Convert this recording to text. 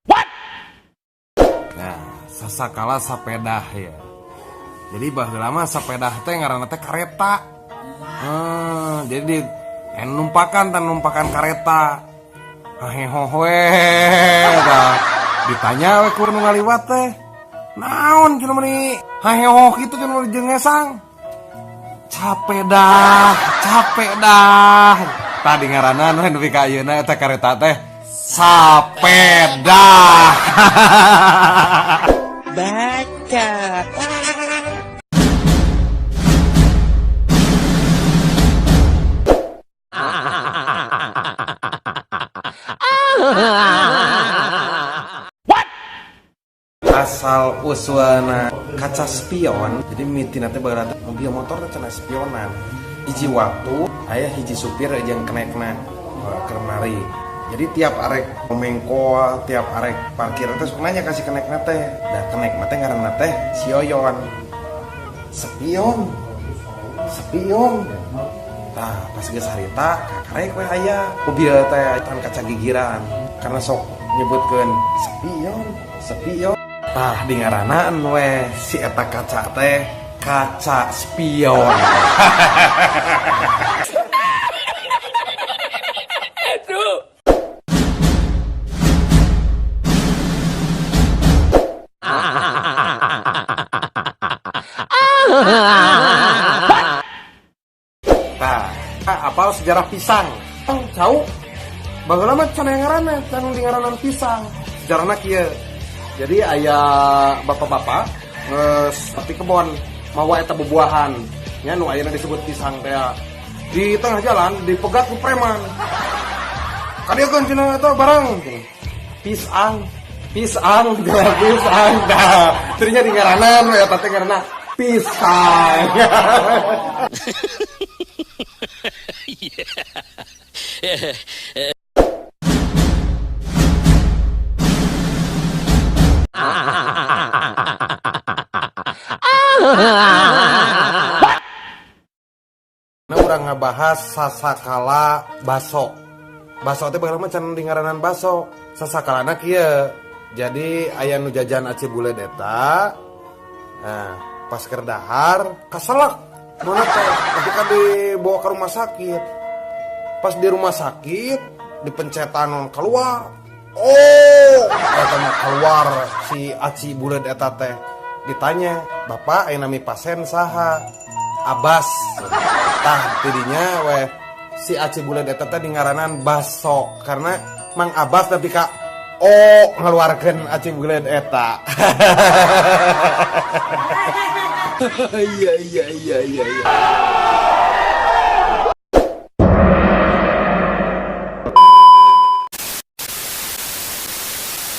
What? Nah, sasakala sapedah ya. Jadi baheula mah sapedah teh ngaranna teh kareta. Jadi di numpakan tan numpakan kareta. Haheho we tah. Ditanya we ku nu ngaliwat teh. Naon cenah meuni haheho kitu cenah meuni jeung ngesang. Capek dah, capek dah. Tadi ngaranan we nepi ka ayeuna eta kareta teh sapedah. Baca. What? Asal usulna kaca spion, jadi mitina teh baheula teh mobil motor teh cenah spionan. Hiji waktu aya hiji supir jeung kenekna keur nari. Jadi tiap arek mengkol, tiap arek parkir teh sok nanya ka si kenekna teh. Da kenekna teh ngaranna teh si Oyon. Spion. Spion. Tah, pas geus harita kakarek we aya mobil teh tan kaca gigiran karena sok nyebutkeun spion, spion. Tah di ngaranaan we si eta kaca teh kaca spion. Tah, apal sejarah pisang? Cau. Baheula mah can ngaranna, can di ngaranan pisang. Sejarahna kieu. Jadi aya bapak-bapak geus di kebon mawa eta bubuahan nya nu ayeuna disebut pisang teh. Di tengah jalan dipegat ku preman. Kadieukeun cenah eta barang. Pisang, pisang, pisang. Dah, tadinya di ngaranan we eta teh ngaranna pisang. Nah, urang ngabahas sasakala baso. Baso teh baheula mah can di ngaranan baso. Sasakalana kieu. Jadi aya nu jajan aci buleud eta. Nah, pas keur dahar kaselak. Mana teh ketika dibawa ke rumah sakit. Pas di rumah sakit dipencetan keluar. Oh, eta mah keluar si aci buleud eta teh. Ditanya, "Bapak aya nami pasien saha?" Abbas. Tah tidinya weh si aci buleud eta teh di ngaranan baso karena Mang Abbas tapi ka oh ngeluarkeun aci buleud eta. Iya.